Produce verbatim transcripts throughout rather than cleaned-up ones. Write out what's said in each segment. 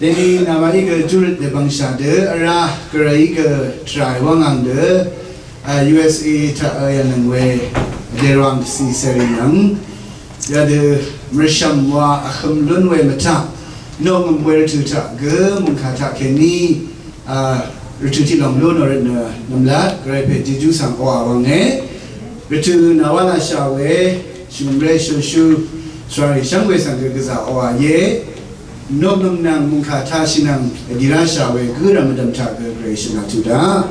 Deni namaqí gø júrøt dvbvngshà dø vrá gvray gø tvrà wv́ngvng dø, a, U S A taq, a, yv̀nøng we dèrwàng dvcì cèrì nvng yadø mvrshv̀m wa vhøm lún we mvtaq nòngø̀m we rvtø̀ taq gø mungkà taq kèní, a, rvtø̀ tiq lòng lún ò rvtnø nvmlat gvray pè Jejú svng oqà wvnge. Rvtø̀ nàwá lashà we shvngø̀mré shøshú svrarì shvngbe svng gø gvzà oqà íe. Nòngø̀m nvng mungkà taq shì nvng èdì ráshà we gǿ rv̀m vdv̀m taq gø gvray shø̀n nà tuq daq.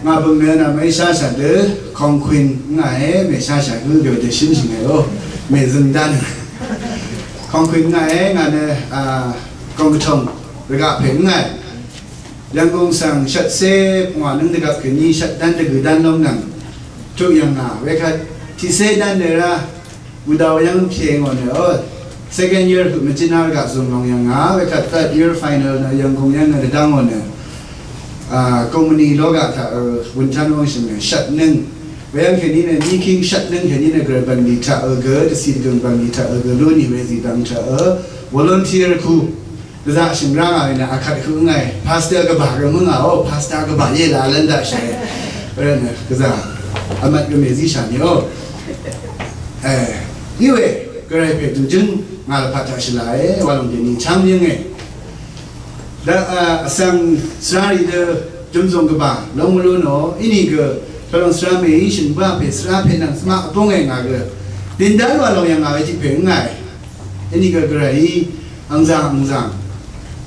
Ngà bø̀ng nø nà mèshashà dø Kongkwin ngàe, mèshashà gǿ gø dø shǿnshìnge o. Mèzøng dán. Kongkwin ngàe, ngà nø, a, Kongkvtòng rvgaq pè ngàe. Yv̀nggùng svng shvtcé pungwà nǿng dvgvp kèní shvt dán dvgø̀ dán lóng nvng tuq yv̀ngà wekvt tiqcé dán nø rá Wudao yv́ng pye ngò nø, o, second year høq mvjit nár gaq zùm lòng yv̀ngà, wekvt third year final nø Yv̀nggùng yv́ng nø dvdv́ng ngò nø, a, company ló gaq taq, ø, wø̀n chv́n wv́ngshì nø shvtnǿng. Weyv́ng kèní nø, ní kíng shvtnǿng kèní nø gvray bv̀nlì taq, ø, gø, dvcì dvgø̀ng bv̀nlì taq, ø, gø, lú nì we zìdvng taq, ø, volunteer ku. Dvzaqshø̀ng rá ngà we nø akvt høq ngàe. Pastor gvbà gø mø̀ngà o, pastor gvbà íe la lv́n daqshàe. Wervtnø gvzà vmvt gø mèzíshà ni o. E, í we gvray pè dùngjǿng ngà lvpat taq shvlàe, wa lòng dèni cháng yǿnge. Da, a, vsvng svrarì dø jø̀mzòng gvbà lóng mvlú nò, ínìgø tolòng svra mèí shø̀n bǿà pè svra pè nvng svmaq vbúnge ngà gø. Dìndán wa lòng yv̀ngà we tiq pè ngàe. Ínìgø gvrayí angzàng angzàng,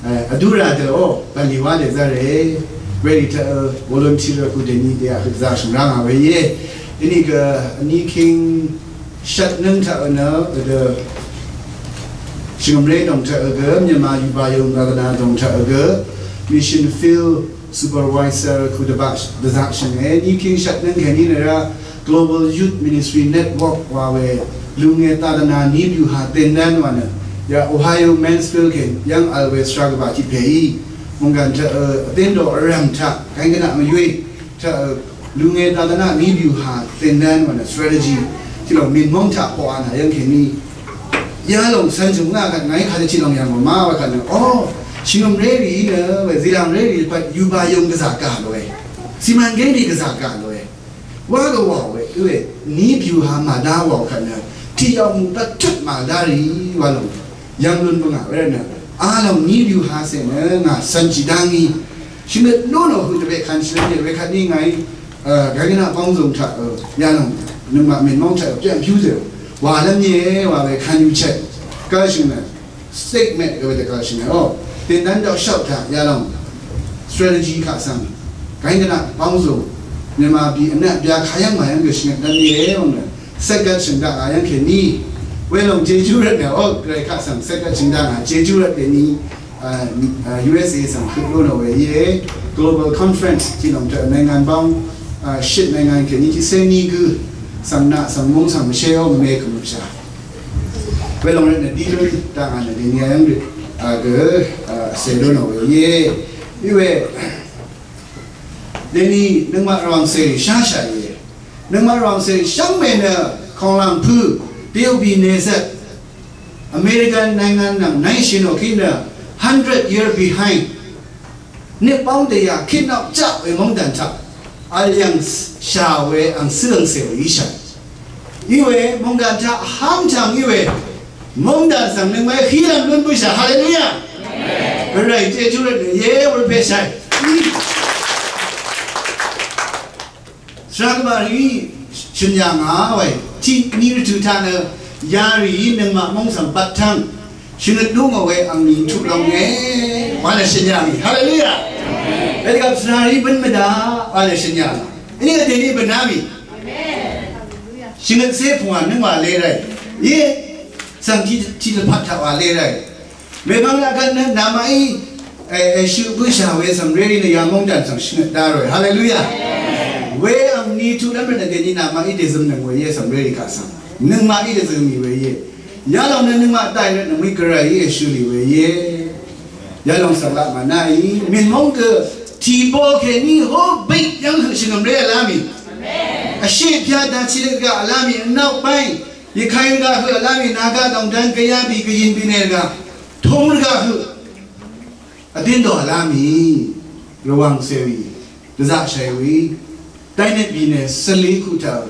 e, vdúrà dø o, bv̀nlì wá dèzv́re, werì taq, ø, volunteer ku dèni dèyaq høq zaqshø̀ng rá ngà we íe. Ínìgø vní king shvtnǿng taq, ø, nø, ø, dø, shvngø̀mré dòng taq, ø, gø, Myanmar Yuba Yong Gvgvna dòng taq, ø, gø, mission field supervisor ku dvbaq dvzaqshø̀nge, ní king shvtnǿng kèní nø rá Global Youth Ministry Network wa we lúnge tadvna ní byuha tendv́n wa nø ya Ohio Mansfield kèní yv́ng vl we svra gvbà tiq pèí mungkàn taq, ø, vdín dò vrv̀m taq gv́ng gvnaq mvyǿí taq, ø, lúnge tadvna ní byuha tendv́n wa nø strategy tiq lòng mìn móng taq poqà nà yv́ng kèní Yalòng cv̄n jø̀m ngà kvt ngàí kadø tiq lòng yv̀ng màmá wa kvt nø, o, shvngø̀mré rìí nø, we, zìlàngré rìí pvt Yuba Yong gvzà gà lòe. Simangé rìí gvzà gà lòe. Wa gø wàò we, ø we, ní byuha màdá wàò kvt nø, tiq yv̀ng mù pvt tøt màdá rìí wa lòng. Yv̀ng lun bøngà we nø, a lòng ní byuha cè nø, ngà cv̄n jì dá ngí. Shvngøt lú nò høq dvbè kvn shvlv́m yè we kvt ní ngàí, Gvgvnaq bóng zùng taq, yalòng nøngmaq mèn móng taq, pyv̀ng pyú zèò. Wàlv́m íe, wa we kan yu chèt. Gvshø̀ng nø, statement gvbè dvgvshø̀ng nø, o. Dèndv́n dvkshvp taq, yalòng. Strategy kaq svng. Gvgvnaq bóng zùng. Myanmar bì vnaq bya kayv́ng màyv́ng gvshø̀ng nø, dv́n íe, wvng nø. Sekgvt shø̀ng daq ayv́ng kèní. Welòng jejú rvt nø, o, gvray kaq svng sekgvt shø̀ng daq a, jejú rvt kèní. A, a, U S A svng høq lú nò we íe, Global Conference, tiq lòng taq နိုင်ငံပေါင်း a, shit နိုင်ငံ kèní tiqcé ní gǿ, svng naq, svng múng, svng mvshé ó, mvme kø̀møpshà. Welòng rvt nø dí lún, taq ngà nø dèní ayv́ng rvt, a, gø, a, vcè lú nò we íe. Í we, dèní nøngmaq rvwàng cè sháshà íe. Nøngmaq rvwàng cè shvngbe nø, kònglàng pø̄, dèò bì nèzvt. American နိုင်ငံ nvng နိုင်ငံ òkí nø hundred year behind. နှစ်ပေါင်းတစ်ရာ ခေတ်နောက်ကျ we mòngdàn taq. Vl yv̀ng shà we ang cǿ ang cè we íshà. Í we mòngdàn taq vháng chàng í we. Mòngdàn svng nøngmaqí hílv́m lún bǿshà. Hallelujah. Gvray jejú rvt nø ye wur pè shàì. Svra gvbà rì shø̀n yà ngà wae, tiq ni rvtø̀ taq nø, yarì nøngmaq móng svng bvt tv́ng, shvngøt lú ngò we angni tuq lòng nge, wa nø shø̀n yà ngì. Haleluya! Wedvgvp svra rì bǿn mvdaq, wa nø shø̀n yà ngà. Vní vdè ni bv̀n á mì. Shvngøt cé pungwà nøngmaq le ràì. Ye, svng tiq, tiq lvpat taq wa le ràì. Mèpvng laq kvt nø namaqí, e, èshøq bǿshà we cv̀mrérì nø yamóng dàn svng shvngøt dá ròe. Haleluya! We angni tuqlv́m rvt nø dèni namaqí dèzømnøng we íe cv̀mrérì kaq svng. Nøngmaqí dèzømnì we íe. Yalòng nø nøngmaq dàì rvt nø mø̀í gvray í èshønì we íe. Yalòng svng laq mànáì. Mìnmóng gø tìbo kèní hó bø̀í yv́ng høq shvngø̀mré vlá mì. Vshé pya dàci rvgaq vlá mì vnvp báì. Yvkàí rvgaq høq vlá mì nàgaq dòng dvn gvyá bì gvyìn bì nè rvgaq. Tóng rvgaq høq. Vdín dò vlá mì Rvwàng cèrì dvzaqshàì we, daynet bìnè svlé kuq taq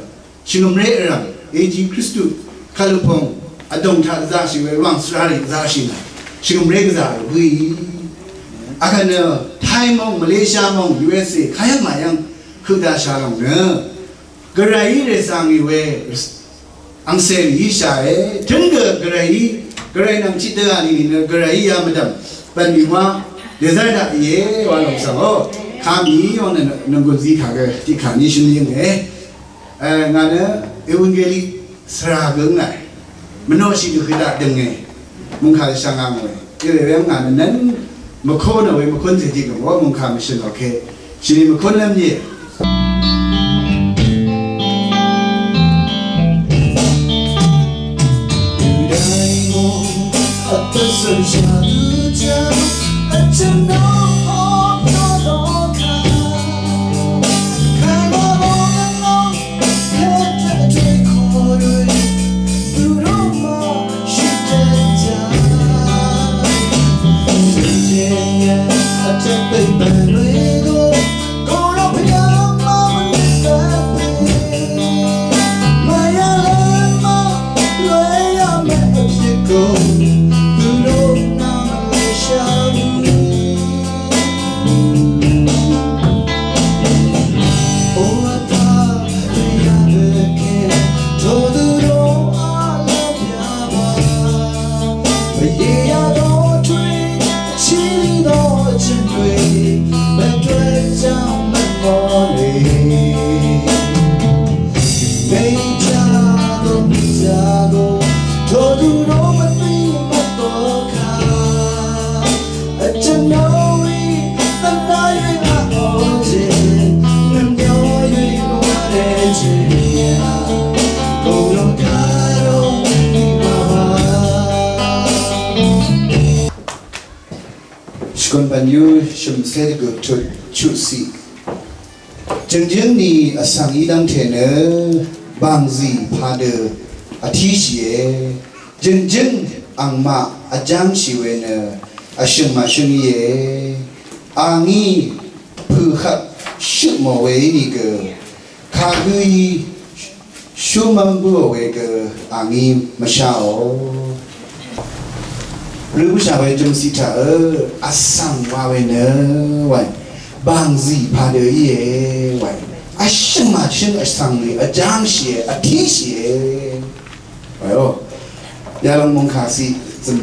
shvngø̀mré vrv̀m, Yesu Kristu kàlùpòng vdòng taq dvzaqshì we Rvwàng svrarì dvzaqshì nà shvngø̀mré gvzà rì bǿì. Akvt nø Thai mòng, Malaysia mòng, U S A kayv́ng màyv́ng høq daqshà lòng nø Gvrayí rèsvng ì we angcèrì í shàe, tǿng gø Gvrayí, Gvray nvng tiqdø a nìnø Gvrayí ya mvdv̀m bv̀n mì wá dèzv́r daq íe wa lòng svng o. Kà mì ò nø nònggùn zí kà gø tiqkà ní shø̀n yǿnge. E, ngà nø Evangeli svra gø ngà mvnoqshì dø høq daq dønge. Mungkà shvngà ngòe. Iwe we ngà nø nvn mvkón we mvkón zè tiq gø mungkà mvshø̀n oke. Shini mvkón lv́m ye. Shvkun Pvnyú shø̀mcé dvgø̀ tut chuqciq. Jø̀ngjǿng ni vsvng í dv́ngte nø bàngzì padø vtíshìe. Jø̀ngjǿng angmaq vjángshì we nø vshø̀ng màshø̀ng íe. A ngí pø̀hvp shøq mò we ínìgø kagǿí shúmv́m bǿò we gø a ngí mvsháò. Rø bǿshà we jø̀mciq taq ø vsvng wa we nø wae bàngzì padø íe wae. Vshø̀ng màshø̀ng vsvng rì vjángshìe vtíshìe. Wae o. Yalòng mòngkà ciq zø̀m.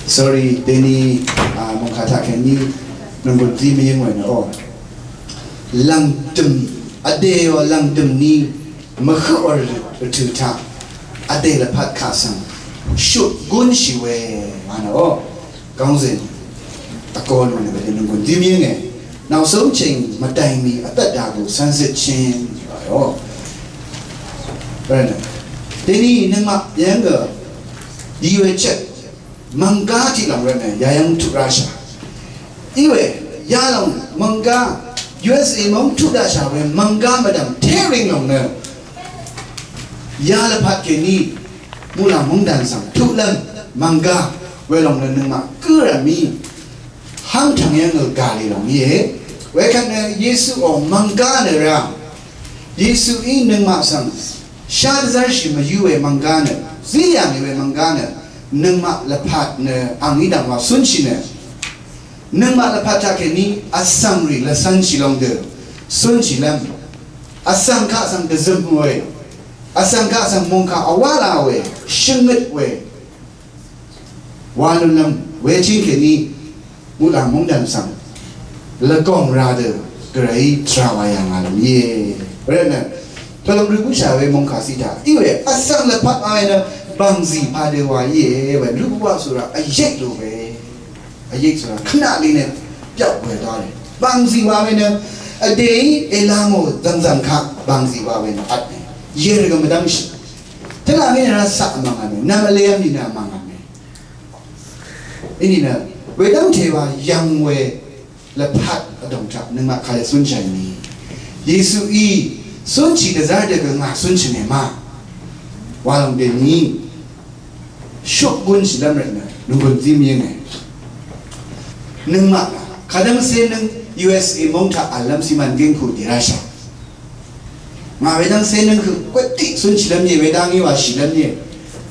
Sorry, deni a mòngkà taq kèní nònggùn zí mvyǿng wae nø o. Lv̀ngdø̀m vdèò lv̀ngdø̀m ni mvhøq ò rvtø̀ taq vdè lvpat kaq svng shut gúnshì we wa nø o. Gv̀ngzìn vgō nò nø vdè nònggùn zí mvyǿnge. Nv̀ngsúng ching mvdàì mì vdvt dagù cv́nzøtshìn wa o. Rvnø deni nøngmaq yv́ng gø dì we chvt mv̀nggá tiq lòng rvtnø yayv́ng tuq rashà. Iwe yalòng mv̀nggá U S A mv̀ng tuq daqshà we mv̀nggá mvdv̀m tering lòng nø ya lvpat kèní muqlàng mungdàn svng tuq lv́m mv̀nggá we lòng nø nøngmaq gǿ rv̀m mì. Háng tv̀ng yv́ng ø gàlì lòng íe. Wekvt nø Yesuò mv̀nggá nø rá. Yesuí nøngmaq svng shá dvzv́rshì mvyǿ we mv̀nggá nø, zí yà ngì we mv̀nggá nø, nøngmaq lvpat nø ang í dv̀ng wa cúnshì nø, nøngmaq lvpat taqkèní vsvng rì lvcv̄nshì lòng dø cúnshì lv́m. Vsvng kaq svng dvzøm we, vsvng kaq svng mòngkà vwá la we, shvngøt we. Wa lúnlv́m wechíng kèní muqlàng mungdàn svng lvgòng ra dø gvray tvrà wa yà ngà lv́m íe. Rvtnø pvlvm rø bǿshà we mòngkà cita íwe vsvng lvpat wa nø bàngzì padø wa íe we lú wa sura vyek lú we. Vyek sura kvnaq lí nø byaq we dá le. Bàngzì wa we nø vdèí èlamò zv̀ngzv̀ng kaq bàngzì wa we nø vtne. Yè rvgø mvdv́ngshì. Tvlá ngí nø rvsaq mv̀ngà mè. Nvm vlev́m nì nø mv̀ngà mè. Inìnø wedv́ngte wa yv̀ng we lvpat vdòng taq nøngmaq kàlè cúnshàì ni. Yesuí cúnshì dvzv́r dø gø ngà cúnshì nè ma. Wa lòng dèní shuk gúnshì lv́m rvtnø nònggùn zí mvyǿnge. Nøngmaq kadv́ngcé nøng U S A móng taq v̀llv́m cìmàn gíng kù dì ráshà. Ngà wedv́ngcé nøng høq gwvt tiq cúnshìlv́m íe, wedv́ng í wàshìlv́m íe.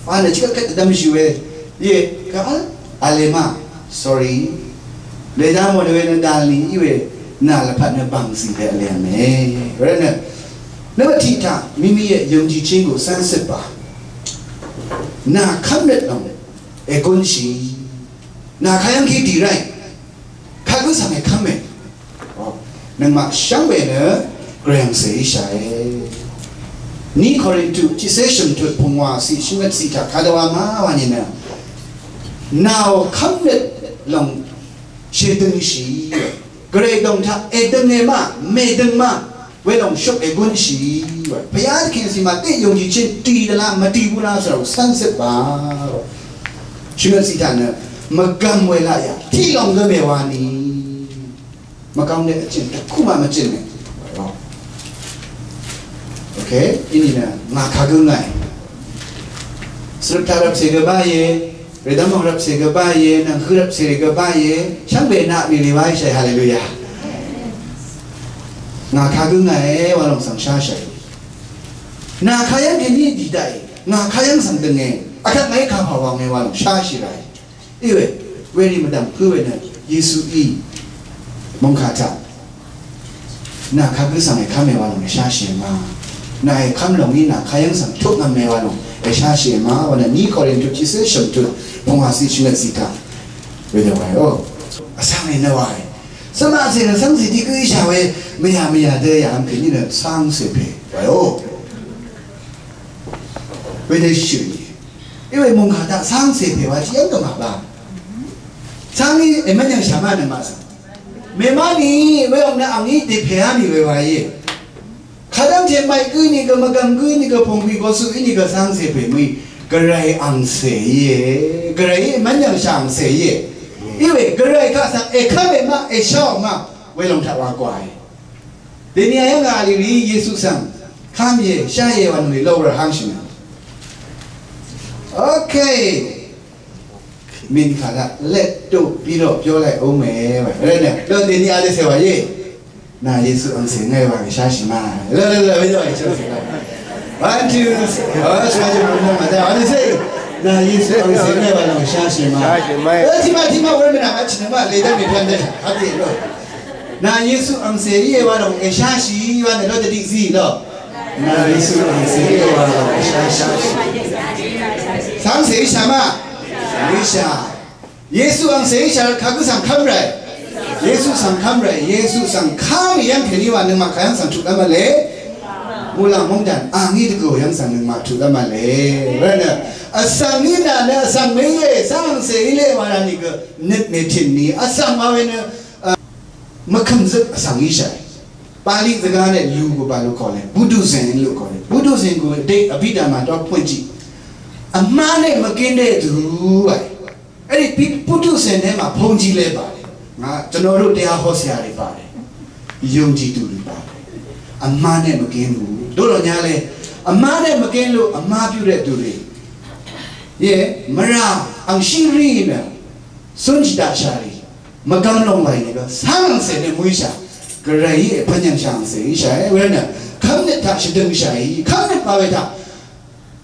Wa nø chikvt kvt dvdv́mshì we íe. Kà vl vle ma. Sorry. Lèdá mò nø we nø dal ni í we nà lvpat nø bv̀ngzì lè vle mè. Wervt nø nø tiq taq mimi ye yø̀ngjì ching gù cv́n cøt ba. Nà kv́mnøt lòng ègúnshì. Nà kayv́ng kí dì ráì. Kagǿ svng èkv́m mè. Nøngmaq shvngbe nø Gvray angcè íshàe. Ní Korintu tiqcé shø̀mtut pungwà ciq shvngøt ciq taq kadvwa ma wa nìnø. Nàò kv́mnøt lòng shèdøngshì. Gvray dòng taq èdønge ma, mèdøng ma. Welòng shøp ègúnshì. Pvya dvkìng sì màté yø̀ngjì chøn tì dvla mvtì búra svra cv́n cøt ba. Shvngøt sì taq nø mvgvm we laq yà. Tiq lòng gø mèwani. Mvgvm we vchøn dvkúma mvchøn we. Ok, inìnø ngà kagǿ ngàì. Svrøp taq rvpsè gø báye, rèdv́m mòng rvpsè gø báye, nvng hø rvpsè gø báye, shvngbe naq mì lì wáyshàì, haleluya. Ngà kagǿ ngàe wa lòng svng sháshàì. Nà kayv́ng kèní dì daqì, ngà kayv́ng svng dønge, vkvt ngàí kapà wànge wa lòng sháshì ràì. Iwe, werì mvdv̀m pǿ we nø Yesuí mòngkà taq nà kagǿ svng èkv́m èwà lòng èsháshì ma. Nà èkv́m lòng í nà kayv́ng svng tuq ngv̄m èwà lòng èsháshì ma. Wa nø ní Korintu tiqcé shø̀mtut pungwàciq shvngøt zìkà. Wedø wae o. Vsvng è nø wae. Svmaqcè nø svngcè tiq gǿ íshà we mvyà mvyà dø yà vm kèní nø svngcè pè wae o. Wedø shø̀n. Iwe mòngkà taq svngcè pè wa tiq yv́ng gvmà ba. Svngí èmv́n yv̀ngshà ma nøngmaq svng. Mèmá ni, we ong nø angí dèpè á mì we wa íe. Kadv́ngte màì gǿ nìgø mvgvm gǿ nìgø pòngpì gosuq í nìgø svngcè pè mø̀í. Gvray angcè íe. Gvrayí mv́n yv̀ngshà angcè íe. Iwe gvray kaq svng èkv́m èmaq èsháò ma. Welòng taq wa gwàe. Dèni ayv́ng a lì rì Yesu svng. Kv́m íe, shá íe wa nò lì lówr háng shì nø. Ok. မင်္ဂလာ လက်တို့ပြီးတော့ပြောလိုက်အောင်မယ်။ Rene, lo deni ale se wa ye. Nà Yesu angcè ngàe wa shá shì ma. Lo, lo, lo, lo, lo, lo. One, two, three. Oh, shá shì ma, ma, ma, ma, say. Nà Yesu angcè ngàe wa shá shì ma. Shá shì ma. Lo, tiqma, tiqma, wē mè nà ma chì nà ma, lè dv́ng mè pv̀n dv́ng. Happy, lo. Nà Yesu angcè íe wa lòng èsháshì wa nø lo dvdì zí lo. Nà Yesu angcè íe wa lòng èsháshì. Svngcè íshà ma. Íshà. Yesu angcè íshà kagǿ svng kv́m ràì. Yesu svng kv́m ràì. Yesu svng kv́m yv́ng kèní wa nøngmaq kayv́ng svng tuq lv́m v̄le. Muqlàng móngdàn angí dvgø̀ yv́ng svng nøngmaq tuq lv́m v̄le. Rvnø. Vsvng í nà nø vsvng mèíe. Svngcè í lé wa rà nìgø. Nøt mètìn ni. Vsvng wa we nø. Mvkø̀m zøk vsvng íshàì. Pali zøgá nø lu gø ba lu kòle. Buddhism lu kòle. Buddhism gø dé Abhidharma dø pvnji. Vmá nø mvgín dé dø wàì. Vrí pi Buddhism nø mà pvnji lé bàì. Ngà ကျွန်တော်တို့ တရားဟောဆရာတွေပါတယ်။ ယုံကြည်သူတွေပါတယ်။ အမှားနဲ့မကင်းဘူး။ တို့တော့ညာလေအမှားနဲ့မကင်းလို့အမှားပြုတဲ့သူတွေရဲ့မရအောင်ရှိရင်းနဲ့ Sunjita shari. Mvgvm lòng wàì nìgø. Svngcè nø mø̀í shà. Gvray í èpv́n yv̀ngshà angcè íshàe. Wervt nø. Kv́mnøt taq shvdøng shàì. Kv́mnøt pà we taq.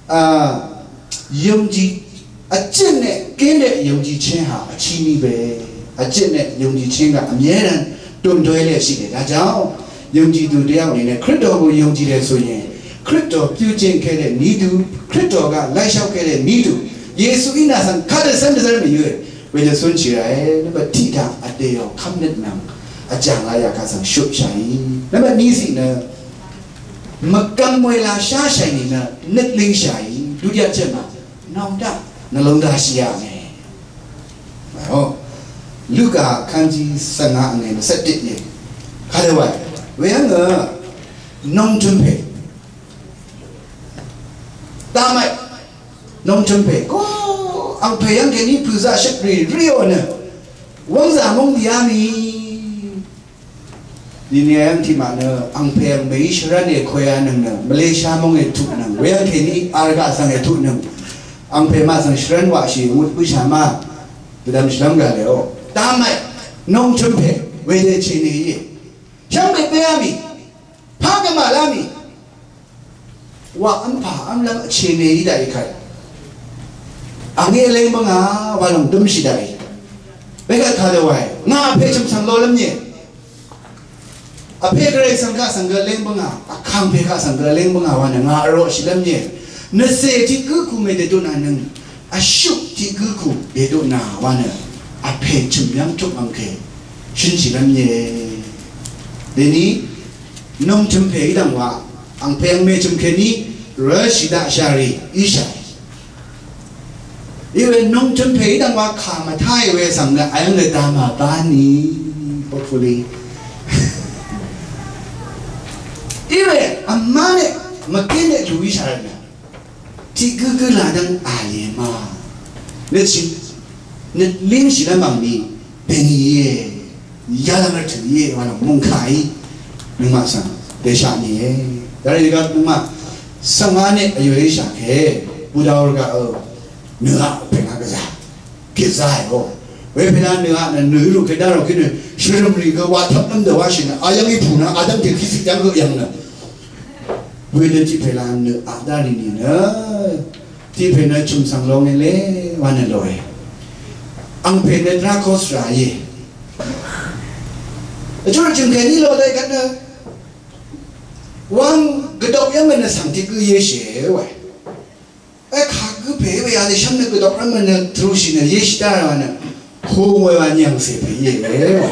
အာ၊ ယုံကြည်၊ အကျင့်နဲ့ကင်းတဲ့ယုံကြည်ခြင်းဟာအချီးနှီးပဲ။ အကျင့်နဲ့ယုံကြည်ခြင်းကအမြဲတမ်းတုန်တွဲလျက်ရှိတယ်။ ဒါကြောင့်ယုံကြည်သူတစ်ယောက်အနေနဲ့ခရစ်တော်ကိုယုံကြည်တယ်ဆိုရင်၊ ခရစ်တော်ပြုကျင့်ခဲ့တဲ့နည်းတူ၊ ခရစ်တော်ကလိုက်လျှောက်ခဲ့တဲ့နည်းတူ၊ ယေရှု၏နာဆန်ခါတဲ့ဆန်းတစ်စမ်းမရွေး ဝေလစွန်းချီရဲ။ နံပါတ်တစ်၊ အတေရောခမ်းနစ်နံ၊ အကြံလာရခါဆန်ရှုပ်ချင်။ နံပါတ်နှစ်၊ မကံမွေလာရှားဆိုင်နေနံပါတ်နှစ်၊ ဒုတိယချက်မှာနောင်တနှလုံးသားရှိရမယ်။ ဟော၊ လုကာခန်းကြီးဆယ့်ငါးအငယ်နှစ်ဆယ့်တစ်၊ ခါတဲ့ဝဲ၊ ဝေဟငနောင်တံဖဲ၊ တမိုက်နောင်တံဖဲ၊ ကို၊ အံဖဲယံကဲနံဖုဇာရှက်ရီရီအိုနံ၊ ဝံဇာမုံဒီယာမီ။ ဒီနေ့အံထိမနံ၊ အံဖဲယံမေးရှရံနေခွဲအနံ၊ မလေးရှားမုံငယ်ထုနံ၊ ဝေဟံကဲနံအာရကသံငယ်ထုနံ၊ အံဖဲမသံရှရံဝါရှိ၊ ဝုတ်ပုရှါမ၊ ပဒံရှရံဂါလေအို၊ တမိုက် Nungtø̀m pè wedø chène íe. Shvngbe pè á mì, pà gø màlá mì, wa vmpà vmlv́m vchène í daqì kvt, angí vleng bǿngà wa lòng dømshì daqì. Wekvt kadø wae, ngà vpè chø̀m svng lolv́m íe. Vpè gvray svng kaq svng gø leng bǿngà, vkàngpè kaq svng gø leng bǿngà wa nø ngà vroqshì lv́m íe. Nvcè tiq gǿ ku mèdvdutnà nøng, vshuq tiq gǿ ku dvdutnà wa nø, vpè chø̀m yv́ng tuq vngke shønshì lv́m íe. Deni nungtø̀m pè í dv̀ng wa, angpè angmè chø̀m kèní rvshì daqshà rì íshà. Iwe nungtø̀m pè í dv̀ng wa kà mvtáì we svng nø ayv́ng nø dama bá ni, hopefully. Iwe vmá nø mvgé nø lùí shà rvt nø, tiq gǿgǿ la dv́ng a lè ma. Nø shì, nø língshì lv́m ang ni, bèni íe. Yalvng rvtø̀ íe wa lòng mungkà í nøngmaq svng dèshaq nìe. Darì gvp nøngmaq svng a ne ayo íshaq ke, budawr gaq nø a pè ngaq gvzà gvzà o. Wepè la nø a nø nø í rù ke darò ke nø shvrø̀m rì gø wa tvp nvm dø wa shì nø a yv́ng í pù nø a dv́m tè kí sik yv́ng gø yv́ng nø. Wedø tiq pè la nø a darì nì nø. Tiq pè nø chø̀m svng long e le wa nø lo e. Ang pè nø drakos ra ye. Vchur chø̀m kèní lo dai kvt nø, wang gvdok yv́ng nø svng tiq gǿ ye shì we. E kà gǿ pè we ya le shv́m nø gvdok yv́ng nø tru shì nø ye shì dá ra wa nø. Ko we wa ni ang cè pè ye we.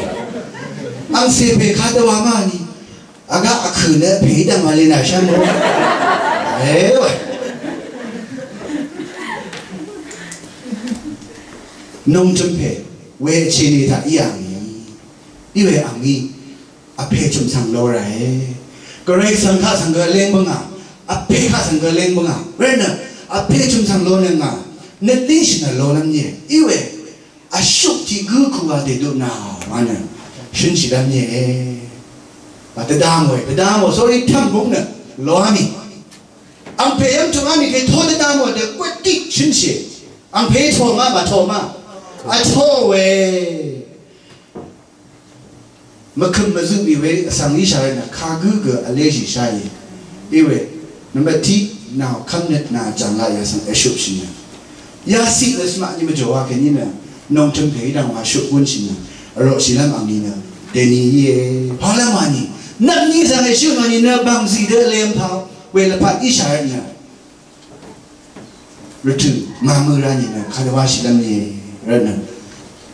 Ang cè pè kadø wa ma ni. Vgaq vkø̀ nø pè í dv̀ng wa le nà shv́m o. E wa. Nungtø̀m pè we vchène taq í ang ni. Iwe ang ni. Vpè chø̀m svng lo ràe. Gvray svng kaq svng gø leng bǿngà. Vpè kaq svng gø leng bǿngà. Rvt nø vpè chø̀m svng lo nø ngà nøt língshì nø lo lv́m íe. Iwe vshuq tiq gǿ ku wa dèdutnà wa nø shønshì lv́m íe. Wa dvdvm we, dvdvm we, sorry, tv̀m búng nø lo á mì. Angpè yv́ng tø̀m á mì ke to dvdvm we dø gwet tiq shønshì. Angpè to ma, màto ma. Vto we. Mvkø̀m mvzø mì we vsvng íshà rvt nø kagǿ gø vleshì sháì. Iwe, nvmbat tiq, nà kv́mnøt nà jv̀ng laq yà svng èshupshì nø. Yà siq nø svmaq ni mvjò wa kèní nø, nòngtø̄m pè í dv̀ng wa shuq gúnshì nø, vroqshì lv́m angni nø, dèni íe. Pàlv́m wani, nvpni svng èshø ngàni nø, bv̀ngzì dø lem pà, we lvpat íshà rvt nø. Rvtø̀ màmø rani nø kadø washì lv́m ni rvtnø.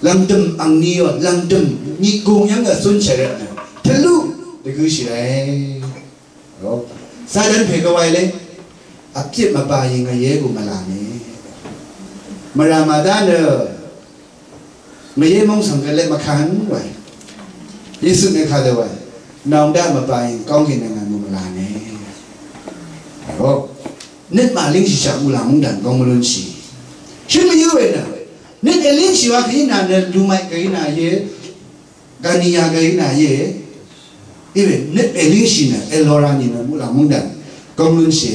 Lv̀ngdø̀m angni yo, lv̀ngdø̀m nyiq gung yv́ng nø cúnshì rvtnø. Tvlú dvgøshì rvt. Ro. Satan pè gvwai le. Vpyit mvbà yì ngàyé gø mvlà ni. Mvrà màdá nø. Ngàyé móng svng gvlep mvkàn wae. Yesu nø kadø wae. Nòng daq mvbà yì góng yì nø ngà mø mvlà ni. Ro. Nøt màlíngshìshaq muqlàng mungdàn góng mvlúnshì. Shøn mvyǿ we nø. Nøt èlíngshì wa kèní nà nø lumai kèní nà ye. Ganiya kèní nà ye. Iwe nøt èlíngshì nø èlora nì nø muqlàng mungdàn góng mvlúnshì.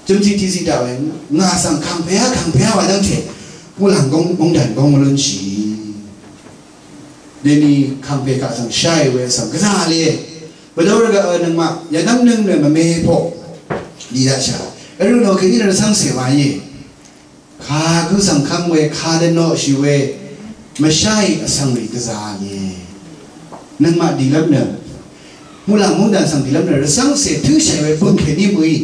Jø̀mzì tiqzì daq we ngà svng kàngpè á kàngpè á wa dv́ngte muqlàng góng mungdàn góng mvlúnshì. Deni kàngpè kaq svng shai we svng gvzà le. Bvdó rvgaq nøngmaq yadv́ng nøng nø mvme poq. Dì daqshà. Vrø̄ nò kèní rvcv́ngcè wa íe. Kagǿ svng kv́m we kadvnoqshì we. Mvsháì vsvng rì gvzà íe. Nøngmaq dìlv́m nø. Muqlàng mungdàn svng dìlv́m nø. Rvcv́ngcè tǿshàì we bø̀ng kèní mø̀í.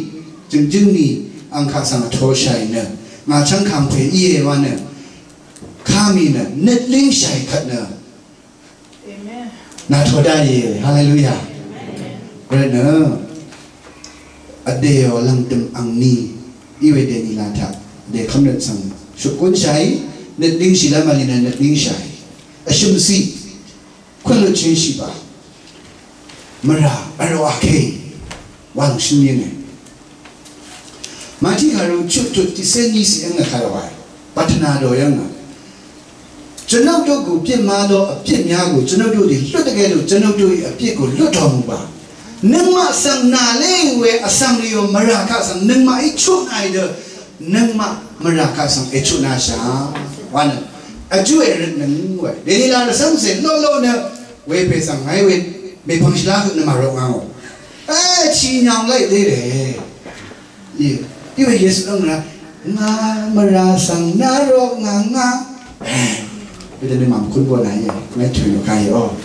Jø̀ngjǿng ni ang kaq svng vtoshàì nø. Ngà chv́ng kàngpè íe wa nø. Kà mì nø nøt língshàì kvt nø. Amen. Nà todá íe. Haleluya. Amen. Rvt nø. Vdèò lv̀ngdø̀m angni. Iwe dèni la taq. Vdè kv́mnøt svng. Shukgúnshàì. Nøt língshì lv́m vli nø nøt língshàì. Vshø̀m ciq. Kv́nløt chønshì ba. Mvrà. Vrò vkè. Wàng shø̀n yv̀ngè. Màtí kàru chuq tut tiqcé ní ciq yv́ng nø kàru wae. Bvtnà dò yv́ng nø. ကျွန်ုပ်တို့ကို ပြစ်မှားသော အပြစ်များကို ကျွန်ုပ်တို့သည် လွှတ်တကဲ့သို့ ကျွန်ုပ်တို့၏ အပြစ်ကို လွှတ်တော်မူပါ။ Nøngmaq svng nàlé we vsvng rìò mvrà kaq svng nøngmaqí chuq nàì dø nøngmaq mvrà kaq svng èchuq nàshà. Wa nø. Vjú èrøt nøng wà. Dèní la rvcv́ngcè lólo nø wepè svng ngàí we mèpvng shvlá høq nø màrok ngà ngò. Vchì nyòng laq dé rè. Í, í we Yesu dv́ng rá ngà mvrà svng nà rok ngà ngà. Wedø nø màmkún bò nà íe. Ngàí tùy nò kà íe o.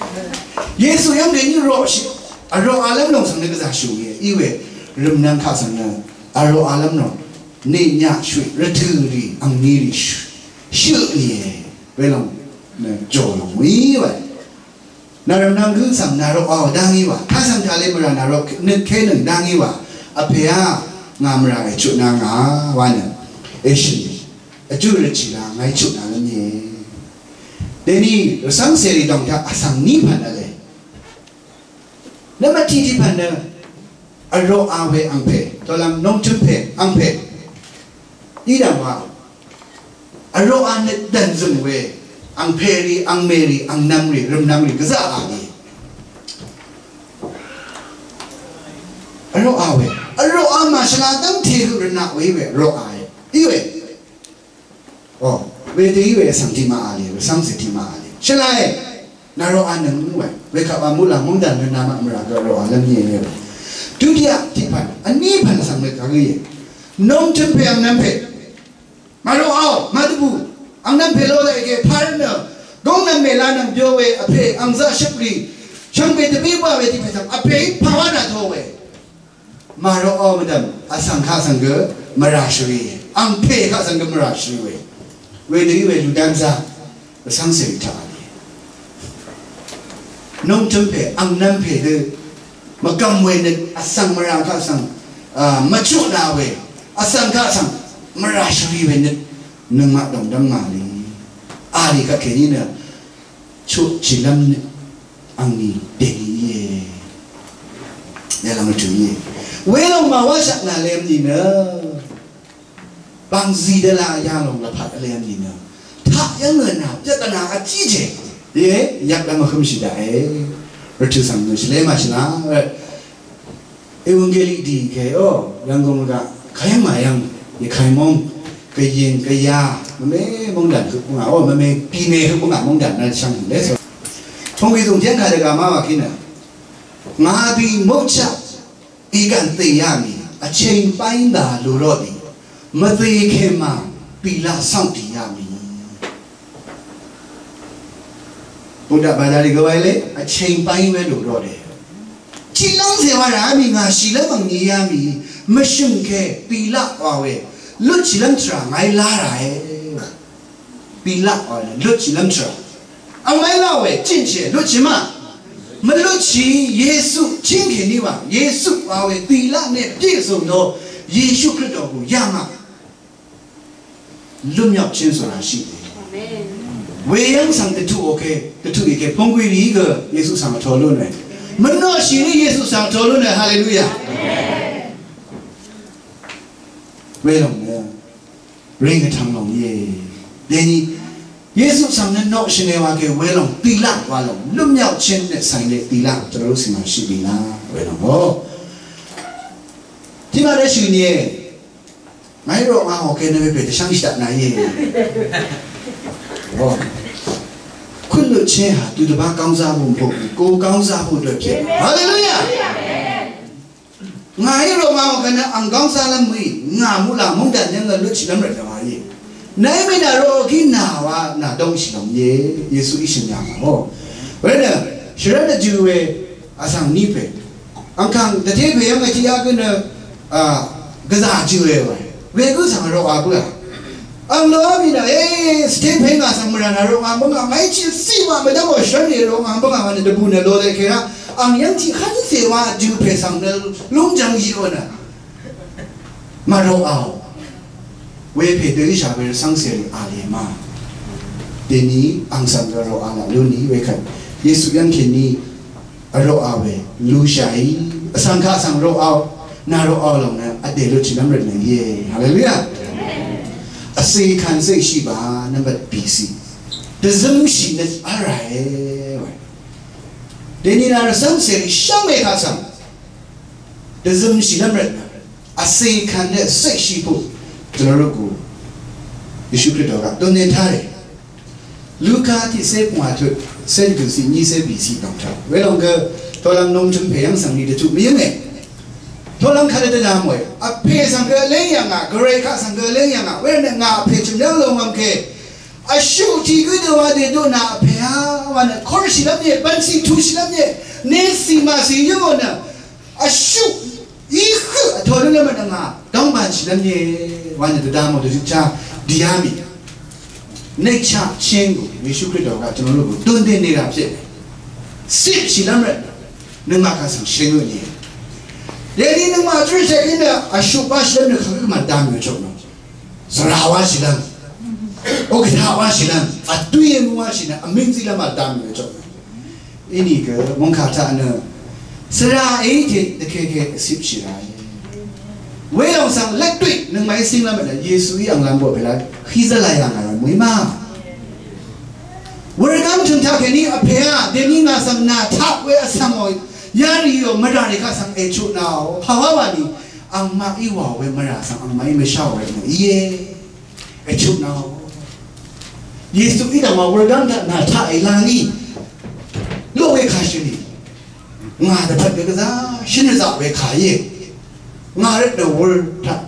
Yesu yv́ng dèní rokshì. Vrok vlv́m lòng svng nø gvzà shù íe. Í we rvmnvng kaq svng nø vrok vlv́m lòng. Nè nyaq shøq rvtø̀ rì angni rì shøq íe. Welòng nø jò lòng wí we. Nvrv̀m nvng gǿ svng nvrok aò dá ngí wa. Kaq svng taq le mvrà nvrok nøt ké nøng dá ngí wa. Vpè á ngà mvrà ngàí chutna ngà wa nø. Eshø̀n. Vjú rvchì la ngàí chutna lv́m íe. Dèní rvcv́ngcèrì dòng taq vsvng ní pv̀n vle. Nvmvt tiq tiq pv̀n nø. Vrok a we angpè. Tolv̀m nongtømpè angpè. Í dv̀ng wa. Vrok a nø dv̀nzø̀ng we, angpèrì, angmèrì, angnv̄mrì, rvmnv̄mrì, gvzà a nì. Vrok a we, vrok a màshvla dv́ngte høq rvnaq we í we, vrok a e. Í we. O, wedø í we vsvng tiq ma a lì, vsvng cè tiq ma a lì. Shvla e. Nvrok a nøng we, wekvp a muqlàng mungdàn nø namaq mvrà gø vrok a lv́m íe we. Dutiya tiq pv̀n, vní pv̀n svng we kagø íe. Nongtømpè angnv̄mpè. Màrok aò, màdvbù. Angnv̄m pè lo laq ègè pà rvt nø. Góngnv̄m mèla nvng byo we vpè angzaq shøprì. Shvngbe dvbí bwa we tiq pè svng vpè í pà wá nà to we. Màrok aò mvdv̀m vsvng kaq svng gø mvrà shvri. Angpè kaq svng gø mvrà shvri we. Wedø í we lùdv́m zá. Vsvng cèrì taq vl íe. Nongtømpè, angnv̄mpè dø. Mvgv̀m we nø vsvng mvrà kaq svng, a, mvchuq na we. Vsvng kaq svng mvrà shvri we nø. Nøngmaq dòng dv́ng ngà lì. A lì kaq kèní nø. Chuq chìlv́m nø. Angni dèní íe. Yalvng rvtø̀ íe. Welòng màwáshaq nà lem nìnø. Bv̀ngzì dvla yalòng lvpat vlem nìnø. Taq yv́ng nø nà, yv́ng nø nà vjí jè. Íe, yv́ng dv́m vhǿmshì daqe. Rvtø̀ svng nø shvlé màshvla. Evangeli dì kè o, Yangon gaq, kayv́ng màyv́ng, Yvkàí móng, Gvyìn, Gvyá, mvme mongdàn høq bvngà, o, mvme bìnè høq bvngà mongdàn nvl shvngì lé so. Pungwì zùng tián kà dvgà má wà kí nø. Ngà bì mòchaq, ìgv̀n tè yà mì, vcheng báy ndà lù rot dì, mvdè kèmà, bìlaq svng dì yà mì. Bundaq bàdà rì gø wáy lé, vcheng báy wé lù rot dì. Tiqlv́ng zè wa rà mì ngà shìlv́m angni yà mì, mvshø̀ng kè, bìlaq wa we, lutshìlv́m tvrà ngàí lá rà e. Bìlaq wa nø lutshì lv́m tvrà. Angmaqí laq we, chínshì lutshì ma. Mvlutshì Yesu chíng kèní wa, Yesu wa we, bìlaq nø bìzùng dø, Yesu Kristo gù yà ma. Lúmyap chínshì rà shì. Amen. Weyv́ng svng dvtuq òkè, dvtuq ìkè, pungwì rì gø, Yesu svng vtō lún we. Mvnoqshì rì Yesu svng vtō lún we, haleluya. Amen. Welòng nø. Ring vtvng lòng íe. Dèní Yesu svng nø noqshì nø wa kè welòng bìlaq wa lòng. Lúmyap chén nø cv̀n nø bìlaq tvrú svng màshì bìlaq welòng o. Tiqmaq dvshø̀ nìe. Ngàí roq ngà hòkè nø pè dvshv́ngshì taq nà íe. O. Kún nø chén hà dø dvbá gángzá bù mbò. Gó gángzá bù dø pè. Haleluya. Ngàí roq ngà wà gvnø ang góng zálv́m mø̀í, ngà muqlà mungdàn yv́ng gvnø lutshì lv́m rvt yv̀ng wà íe. Nàí mènà roq gí nà wa nà dóngshì lv́m íe, Yesu í shø̀n yà ngà o. Wervtnø, shvrvt nø jø we, vsvng ní pè. Angkàng dvté pè yv́ng vtiq yá gø nø, a, gvzà jø we wa. Wegø svng roq a bǿà. Ang lo á mì nà, e, sté pè ngà svng mvrà nà roq ngà bǿngà, ngàí chì zí wa mvdv́m wa shv́n nì roq ngà bǿngà wa nø dvbù nø lo dvkè rá. Ang yv́ng tiq kv́n zè wa jø pè svng nø lúngjvng yì wa nø. Màroq àò. Wepè dø íshà we rvcv́ngcè rì a lè ma. Dèní ang svng gø roq a laq lú nì wekvt. Yesu yv́ng kèní Vroqà we lushàí vsvng kaq svng roqà, nà roqà lòng nø vdè lutshì lv́m rvt nø íe. Haleluya. Vsè kànzø shì ba nvmbat bìcì dvzømshì nø v́l ràe we. Dèni nà rvcv́ngcèrì shvngbe kaq svng dvzømshì lv́m rvt nø vsè kànzø shì pù dvlvrø gù Yesu Kristo kaq dø nè tare. Luka tiqsé pungwà tut, sè dvgø̀n ciq nyiqsé bìciq dòng taq. Welòng gø, tolv́ng nungtø̄m pè yv́ng svng ni dvtuq mvyǿnge. Tolv́ng kadø dvnam we. Vpè svng gø vléng yv̀ngà, gvray kaq svng gø vléng yv̀ngà. Wervtnø ngà vpè chø̀m yv́ng lòngvm ke. Vshuq tiq gǿ dø wa dèdø nà vpè á, wa nø kórshìlv́m ye, bv̀nshì tushìlv́m ye. Nècì màcì yǿ wa nø. Vshuq í høq vtō lún lv́m nø ngà dv́ng bànshì lv́m íe wa nø dvda mò dvzøk chá dìá mì. Nø chá chén gù Yesu Kristo gaq tø̀nò lú gù dundé nìrà pye. Sipshì lv́m rvt nøngmaq kaq svng shé ngø íe. Yeni nøngmaq tvrì shé í nø vshuq bashì lv́m nø kaq gø màdá mì chok nø. Svra wáshì lv́m. Okvtaq wáshì lv́m. Vdúyé mú wáshì lv́m. Vmíng zí lv́m vdvm we chok. Inìgø mungkà taq nø. Svra èí tè dvkeke vsipshì ràe. Welòng svng lvdwì nøngmaqí cíng lv́m nø Yesuí ang lv́m bò pèlá. Hízv́lá yà ngà rà mø̀í ma. Wurgáng tø̀ng taq kèní vpèá dèní ngà svng nà taq we vsv̀ngò. Yarì yò mvrà rì kaq svng èchuq nàò. Pàwá wà nì. Angmaq í wàò we mvrà svng angmaq í mvsháò we mø̀í íe. Èchuq nà. Yesu í dv̀ngwà wur dv́ngdvt nà taq èlá ngí. Ló we kà shø̀n í. Ngà dvpvt gø gvzá shø̀n zaq we kà íe. Ngà rvt dvwur taq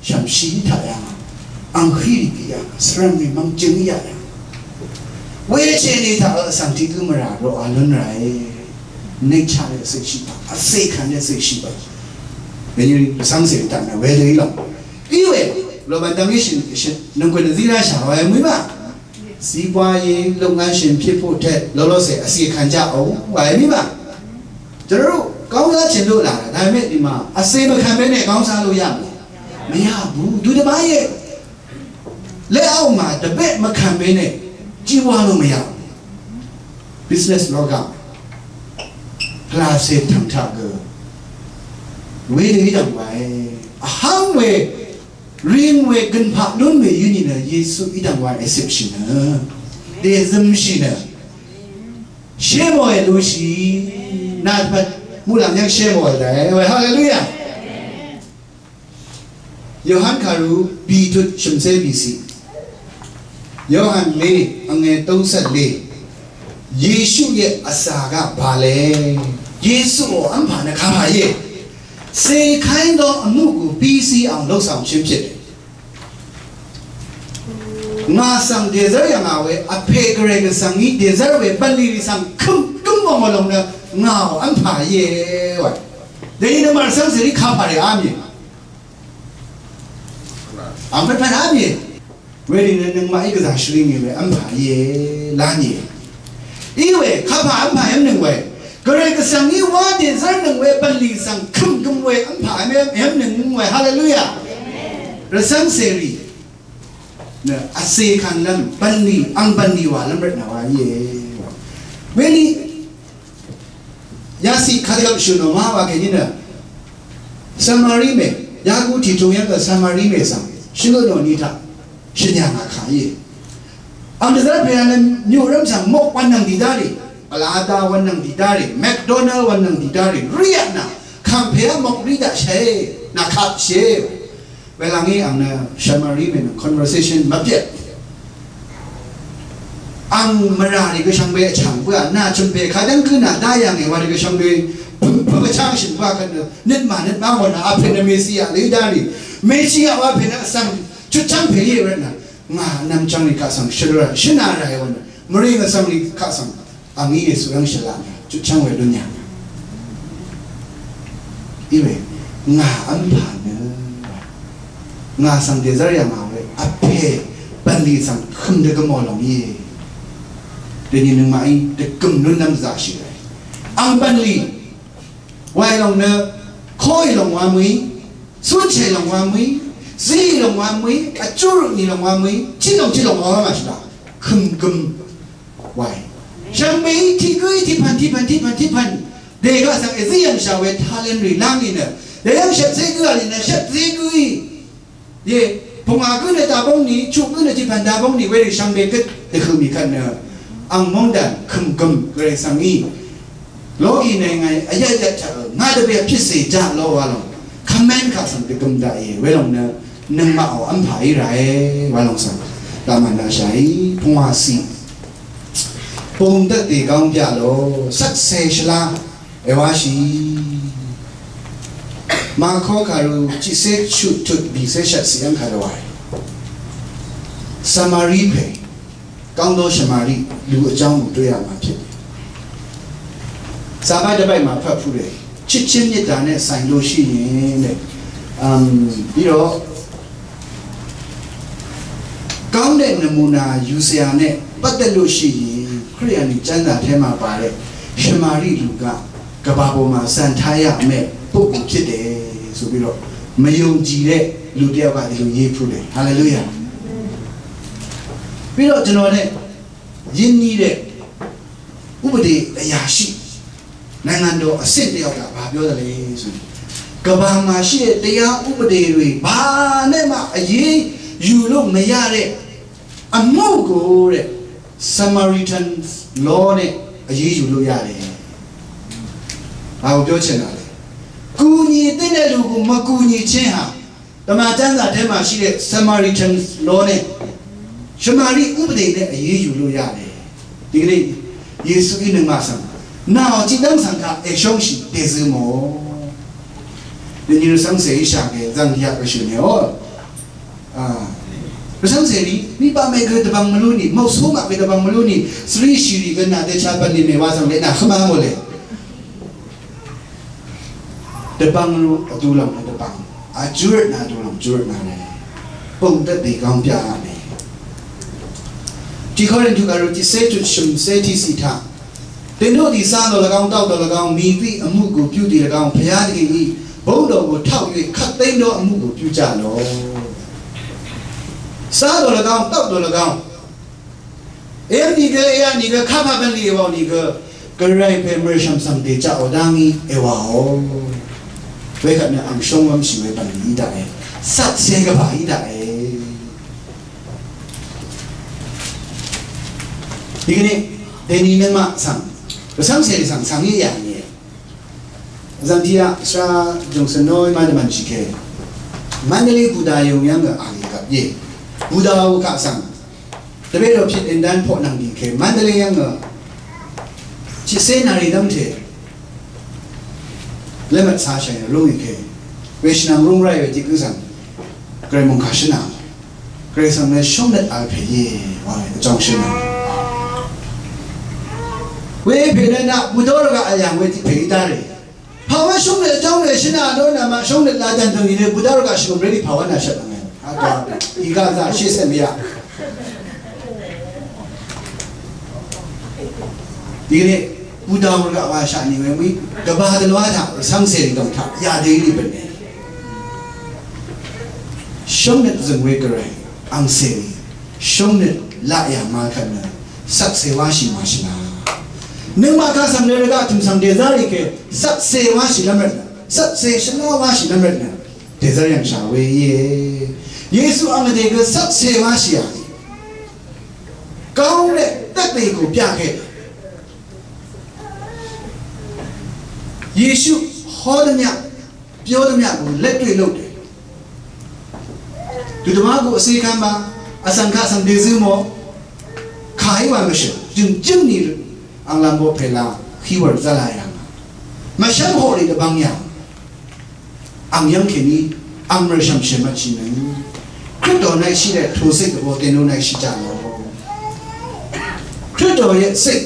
shv̀mshì taq yà. Ang hí rì gø yà. Svrv̀m rì mvng jøng yà yà. Wecheni taq vsvng tiq gø mvrà roq a lún ràe. Nøngchaq nø cøkshì baq. Vsè kvn nø cøkshì baq. Vnyø vsvng cè taq nø wedø í lòng. Iwe, lòbv̀n dvng í shø̀n, shø̀n, nònggùn zí rá shà wa mø̀í ma. Zí bwa yi lòngán shø̀n pyi pú tè, lòlòcè vsì kàn jaq ò, wa mø̀í ma. Jvrú, góng zá chèn lú là, dà mè dì ma, vsì mvkàn mè nè góng zá lú yà mì. Mì yà bù, dù dvbà yè. Lè áò mà, dvbè mvkàn mè nè, jí wa lú mì yà. Business ló gà. Pvlacè tv̀ng taq gø. Wedø í dv̀ng wa è. Vháng we. Ring we gønpaq lún we yuni nø Yesu í dv̀ng wa èsipshì nø. Dèzømshì nø. Shemò èlushì. Nà dvpvt muqlàng yv́ng shemò èlà è. Haleluya. Yohan kàru bìtut shø̀mcé bìcì. Yohan lé angè tóngcvt lé. Yesu ye vsà gaq bàlè. Yesu ò v́mpà nø kapà íe. စေခိုင်းသောအမှုကို ပြီးစီးအောင် လုပ်ဆောင်ခြင်းဖြစ်တယ်။ Ngà svng dèzv́r yv̀ngà we, vpè gvray gvsvng í dèzv́r we, bv̀nlì rì svng kø̀m gǿm mò mvlòng nø ngà ò v́mpà íe wa. Dèní nø màrvcv́ng cèrì kapà rì á mì. Ang pvt pvt á mì. Werì nø nøngmaq í gvzà shvring í we v́mpà íe, lán íe. Í we, kapà v́mpà yv́m nøng we. Gvray gvsvng í wá dèzv́r nøng we, bv̀nlì svng kø̀m gøm we, v́mpà yv́m, yv́m nøng we. Haleluya. Rvcv́ng cèrì. Nø, vsè kàn lv́m, bv̀nlì, ang bv̀nlì wà lv́m rvt nà wà íe. Werì, Yasi kadvgvp shø̀n ò má wa kèní nø Samari mè, Yaku tìtung yv́ng gø Samari mè svng shvngøt nò ni taq shø̀n yà ngà kà íe. Ang dvzv́r pè yà nø nyurv́m svng mok wv̀n nvng dìdá rì, Alada wv̀n nvng dìdá rì, McDonald wv̀n nvng dìdá rì, rí yv̀ng nà kàngpè á mok rí daq shàe, nà kap shàe. Welangí ang nø Samari mè nø conversation mvpyet. Ang mvrà rì gvshvngbe vchv̀ng bǿà, nà chø̀mpè kadv́ng gǿ nà dá yà ngì wa rì gvshvngbe pø̀m pø̀m vchv́ng shø̀n bǿà kvt nø, nøt mà nøt mà wà nø, a pè nø Mesia lì dá rì. Mesia wa pè nø vsvng chutchv́ng pè yè rvt nø, ngà nvmchv́ng rì kaq svng shø̀n rvt, shø̀n nà rvt wà nø, mvrì ngà svng rì kaq svng. Angí Yesu yv́ng shvlaq nà, chutchv́ng we lún yà. Iwe, ngà v́mpà nø. Ngà svng dèzv́r yà ngà we, vpè, bv̀nlì svng kø̀m dvgø mò lòng íe. Dèní nøngmaqí, dvgø̀m lún nv́m zaqshì we. Ang bv̀nlì, wàì lòng nø, kóì lòng wa mø̀í, cúnshè lòng wa mø̀í, zíì lòng wa mø̀í, vjúrø nì lòng wa mø̀í, chí lòng chí lòng wa màshvlaq, kø̀m gøm. Wàì. Shvngbe í tiq gǿí tiq pv̀n tiq pv̀n tiq pv̀n tiq pv̀n. Dègaq svng èzí yv̀ngshà we talent rì láng í nø. Dèyv́ng shvt zí gǿ a lì nø shvt zí gǿí. Ye, pungà gǿ nø dàbóng nì, chuq gǿ nø tiq pv̀n dàbóng nì, werì shvngbe gøt dvhø̀ mì kvt nø. Ang móngdàn kø̀m gø̀m gvray svng í. Lógì nø ngàí, vyvt yvt taq, ngà dvbè pìcè jaq ló wa lòng. Kvmv́n kaq svng dvgø̀m daqì, welòng nø, nøngmaq ò v́mpà í ràe, wa lòng svng. Daqmàn daqshà í, pungwà cì. ပုံသက်သေကောင်းပြလို့ဆက်ဆံရှလာအဲဝါရှိ မာကီု ခၢၣ်ရူၣ် ကျိၣ်စ့ ဆူၣ် ထွတ် ဘီႇစ့ ရှပ် စံး ယင်း ခၢၣ် တဝၢႆ စမာရိ ဖဲ ကောင်းသော ရှမာရိ လူအကြောင်းကို တွေ့ရမှာ ဖြစ်တယ်။ စာပိုဒ် တစ်ပိုဒ် မှာ ဖတ်ဖူးတယ်။ ချစ်ခြင်းမေတ္တာနဲ့ ဆိုင်လို့ရှိရင်တဲ့။ အမ်၊ ပြီးတော့ ကောင်းတဲ့ နမူနာ ယူစရာနဲ့ ပတ်သက်လို့ရှိရင် ခရစ်ယာန် ကျမ်းစာထဲမှာ ပါတဲ့ ရှမာရိ လူက ကမ္ဘာပေါ်မှာ စံထားရမယ့် ပုဂ္ဂိုလ် ဖြစ်တယ် ဆိုပြီးတော့ မယုံကြည်တဲ့ လူတစ်ယောက်က ဒီလို ရေးဖူးတယ်။ ဟာလေလုယာ။ ပြီးတော့ ကျွန်တော်နဲ့ ရင်းနှီးတဲ့ ဥပဒေအရာရှိ နိုင်ငံတော်အဆင့်တစ်ယောက်က ဘာပြောသလဲဆိုရင် ကမ္ဘာမှာရှိတဲ့ တရားဥပဒေတွေ ဘာနဲ့မှ အရေးယူလို့မရတဲ့ အမှုကိုတဲ့ Samaritan Law နဲ့ အရေးယူလို့ရတယ်။ ဘာကို ပြောချင်တာလဲ။ ကူညီသင့်တဲ့လူကို မကူညီခြင်းဟာ တမန်ကျမ်းစာထဲမှာရှိတဲ့ Samaritan Law နဲ့ ရှမာရိ ဥပဒေနဲ့ အရေးယူလို့ရတယ်။ ဒီကနေ့ ယေရှု အင်း နမဆန် နာအော် ကျိုင်းတန်း ဆန်ခါ အဲရှုံးရှိ တေဇုမော် ဒီနေ့ ရစံစေ အီရှါ ကဲ ဇန်ဒီယာ ကရှုနေ အော် အာ ရစံစေ နီ မိဘ မဲ ကတဘင် မလူနီ မောက်ဆိုး မ ကတဘင် မလူနီ စရီ ရှီရီ က နာ တေချာ ပန် နီ မဲ ဝါ ဆံ လဲ နာ ခမ မို့ လဲ တပင်လူ အတူလမ် တပင် အကျိုး နာ တူလမ် ကျိုး နာ လဲ ပုံသက်သေကောင်း ပြရမယ်။ တီ ကောရိနသု ခၢၣ်ရူၣ် ကျိုၣ်စ့ ထွတ် ရှမ် စ့ ထီ စံး ထ သင်တို့သည် စားသော်လည်းကောင်း၊ သောက်သော်လည်းကောင်း၊ မည်သည့်အမှုကိုပြုသည်လည်းကောင်း၊ ဘုရားသခင်၏ ဘုန်းတော်ကို ထောက်၍ ခပ်သိမ်းသောအမှုကို ပြုကြလော့။ စားသော်လည်းကောင်း၊ သောက်သော်လည်းကောင်း၊ အဲ နီ ကဲ အဲ နီ ကဲ ခပ် ဖပ် ပန် လီ အဲ ဝါ နီ ကဲ ကရၢၢ် ဖဲ မရရှမ် သံ တေ ကျ အီၤ တၢင်း အံၤ အဲ ဝါ အို ဝဲ ခပ် နၢ အင် ရှုံး ဝဲ မ ရှုံး ဝဲ ပန် လီ အံၤ တၢ် အဲ စပ် စဲ ကဘၣ် အံၤ တၢ် အဲ ဒီကနေ့ ဒဲနံၤ နမဆန် ရစံစေ ရစံ ဆန် ယဲ ယၤ န့ၣ် အဇန်တီယာ စှၤ ယုံ စနီ မၤ တမန် ရှံ ခဲ မန္တလေး ဘူတာရုံ ယင်း က အလီ ကပ် ယဲ ဘူတာ အို ခ ဆံ တပည့်တော် ဖြစ်သင်တန်း ဖော် နံ ဒံ ခဲ မန္တလေး ယင်း က ကျိုၣ်စ့ နာရီ တမ်း ထဲ လက်မှတ် စား ဆိုင် ရုံး ခဲ ဝဲ ရှနံ ရုံး ရဲ ဝဲ ကျိုၣ်စ့ ဆံ ကရၢၢ် မုၢ် ခ ရှနံ ကရၢၢ် ဆံ မ့ၢ် ရှုံး နံ အါ ဖဲ ယဲ ဝဲ အကြောင်း ရှနံ ဝဲ ဖဲ နံ န ဘူတာ ရ က အယံ ဝဲ တ ဖဲ တၢ် ရဲ ဖ ဝဲ ရှုံး နံ အကြောင်း ရဲ ရှနံ ဒိၣ် နမ ရှုံး နံ လၢ တၢ် တ မံ ရဲ ဘူတာ ရ က ရှုံး ရဲ ဖ ဝဲ န ရှ နံ င ဲ အ တ ဝဲ အံ က သ ရှ့ စဲ မ ယ ဒီကနေ့ ဘူတာ ရ က ဝါ ရှ နံ ဝဲ မံ ကဘၣ် တလွါ ထ ရစံစေ ရီ တုံ ထ ယၤ ဒဲ လံ ပ နဲ ရှုံး နံ တ ဇုံ ဝဲ ကရၢၢ် အင် စဲ ရံ ရှုံး နံ လ ယၤ မၤ ခ နံ စပ် စဲ ဝါ ရှံ မၤ ရှနံ နမ ခ ဆံ နံ ရ က ထုံ ဆံ ဒဲ ဇၢ ရ ကဲ စပ် စဲ ဝါ ရှံ လ မ နံ စပ် စဲ ရှနံ ဝါ ရှံ လ မ နံ ဒဲ ဇၢ ရ ယံ ရှ ဝဲ ယဲ ယေရှု အင် က ဒဲ က စပ် စဲ ဝါ ရှံ ယၤ ကောင်းတဲ့ သက်သေကို ပြခဲ့တယ်။ ယေရှု ဟောသမျှ ပြောသမျှကို လက်တွေ့လုပ်တယ်။ သူတစ်ပါးကို အစေခံပါ၊ အစံခါ ဆံ ဒဲ ဇုံ မော် ခါ ဟိဝါ မရှုံး၊ ယုံ ယုံ နံ ရ အင် လမ်း ပေါ် ဖဲ လ ဟိဝါ ရ ဇာ လ ယ မရှုံး ဟော ရ တ ဘင် ယ အင် ယင်း ခဲ နံ အင် မရရှမ် ရှဲ မ ချံ နံ ခရစ်တော် ၌ရှိတဲ့ ထိုစိတ်သဘော သင်တို့ ၌ရှိကြလော့။ ခရစ်တော်ရဲ့စိတ်၊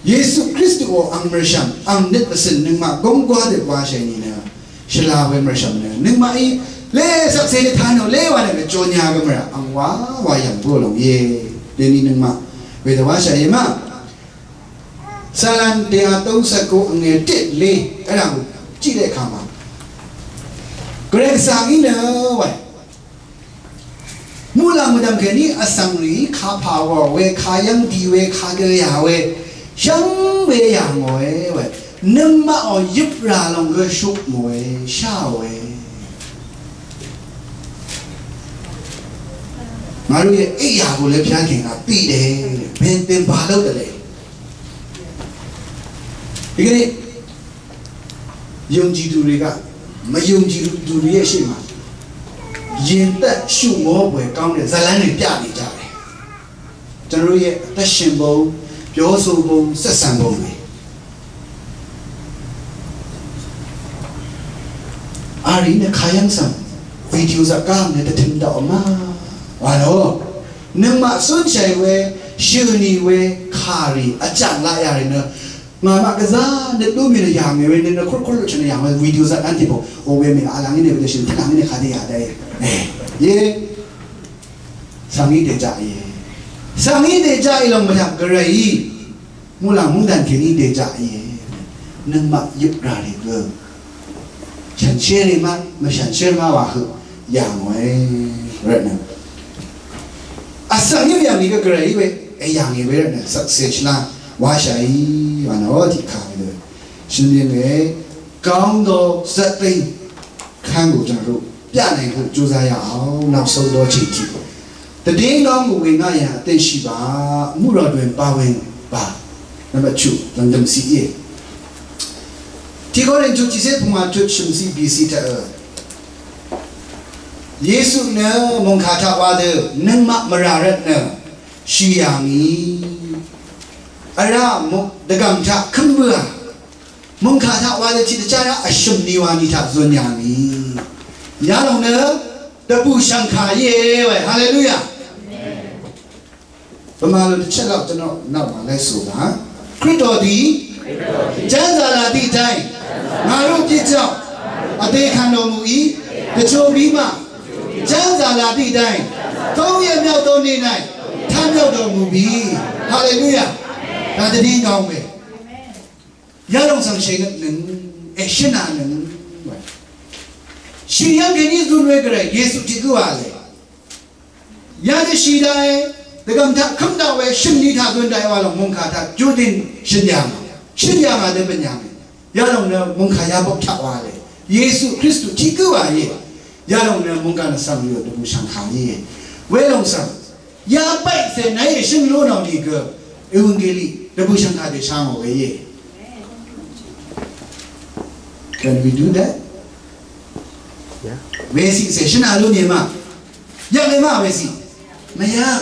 ယေရှုခရစ်တော် အင် မရရှမ် အင် နံ တ စံ နံ မ ကုံ ကွၢ် ဒဲ ကွၢ် ရှဲ နံ နံ ရှလၢ ဝဲ မရရှမ် နံ နံ မ အံ လဲ စပ် စဲ တ ထ နံ လဲ ဝါ နံ က ကြော်ညာ ကမရ အင် ဝါ ဝါ ယံ ဘို လီ ယဲ ဒဲ နံ နံ မ ဝဲ တ ဝါ ရှဲ ယဲ မ စာလံ တစ်ရာသုံးဆယ့်ကိုး အငယ် တစ် လေး အဲ့ဒါကို ကြည့်တဲ့အခါမှာ ကရၢၢ် ကစၢ် အံၤ နံ ဝဲ မူလ မုဒမ် ခဲ နံ အစံ ရ ခါ ဖ ဝ ဝဲ ခါ ယင်း ဒံ ဝဲ ခါ က ယၤ ဝဲ ယင်း ဝဲ ယၤ မ ဝဲ ဝဲ နံ မ အီၤ ယုပ် ရ လီ က ရှုပ် မ ဝဲ ရှ ဝဲ ငါတို့ရဲ့ အိပ်ရာကိုလည်း ဘုရားခင်က သိတယ်။ မင်း သင်ဘာလုပ်သလဲ။ ဒီကနေ့ ယုံကြည်သူတွေက မယုံကြည်သူတွေရဲ့ရှေ့မှာ ရင်သပ်ရှုမောဖွယ်ကောင်းတဲ့ ဇာတ်လမ်းတွေ ပြနေကြတယ်။ ကျွန်တော်တို့ရဲ့ အသက်ရှင်ပုံ၊ Byosubung, sasang bung we. Ari nø kayang sang video zaka nø tatim da oma. Wano. Nøngmaq sunshai we, shuni we, kari, achang la yari nø. Ngama kaza nø lumi nø yang we, nø kur kur chana yang we, video zaka anti bo. O we mi alang ini we shin tang ini kadi ya dai. Eh, ye. Sangi de ja ye. Sangi de ja ilong mata garai. Mulang mudàn kèní dèjaq íe. Nøngmaq yøp rà rì gø. Shànshér rì ma, mvshànshér ma wa høq yà ngòe. Rvtnø. Vsvng yøp yv̀ng nìgø gvray í we, èyv̀ng í we rvtnø. Vsvkse shvla washà í wa nò tiqkà we dø. Shvnlin we, gvng dø zvtdø. 看顾ကြ路, ပြနိုင်ဖို့ကြိုးစားရအောင်, နောက်ဆုံးသောအချိန်ထိ။ သတင်းကောင်းကိုဝင်ငှားရန်အသင့်ရှိပါ။ မှုတော်တွင်ပါဝင်ပါ။ နံပါတ် two, လမ်းတမစီရဲ့။ ဒီကောရိန္သု ခြောက် ပုံမှာ ချွတ် ရှုံစီ ဘီစီ တအ။ ယေရှုနှင့်မုန်ခါထဝါသည် နမမရာရတ်နှင့် ရှိရမည်။ အရမုန်တကမ်ထ ခမ္ဘုဟာ Mungkà taq wa dø tiq dvchá rá vshø̀m ni wa ni taq zun yà ngì. Yalòng nø dvbù shv̀ngkà íe we. Haleluya. Vmà lò dvchvt laq dvnò naq wa lé sò wa. ခရစ်တော်သည် ကျမ်းစာလာသည့်အတိုင်း ငါတို့အပြစ်ကြောင့် အသေခံတော်မူ၏။ တချို့ပြီးမှ ကျမ်းစာလာသည့်အတိုင်း သုံးရက်မြောက်သောနေ့၌ ထမြောက်တော်မူပြီ။ Haleluya. ဒါသတင်းကောင်းပဲ။ Yalòng svng shèngøt nøng, èshø̀n a nøng. Shì yv́ng kèní zun we gvray, Yesu tiq gǿ wa lè. Yadø shì daqe, dvgv̀m taq kv́m daq we, shø̀m ni taq zun daqe wa lòng mungkà taq judin shø̀n yà ngà. Shø̀n yà ngà dø bø̀n yà ngà. Yalòng nø mungkà yabok taq wa lè. Yesu Kristu tiq gǿ wa íe. Yalòng nø mungkà nø svng yø dvbù shv̀ngkà íe. Welòng svng. Ya bai se nai shøn lo nao ni gø evangeli dvbù shv̀ngkà dvshà ngò we íe. Can we do that? Yeah. Wesi se shøn a lo ni ma. Ya le ma wesi. Maya.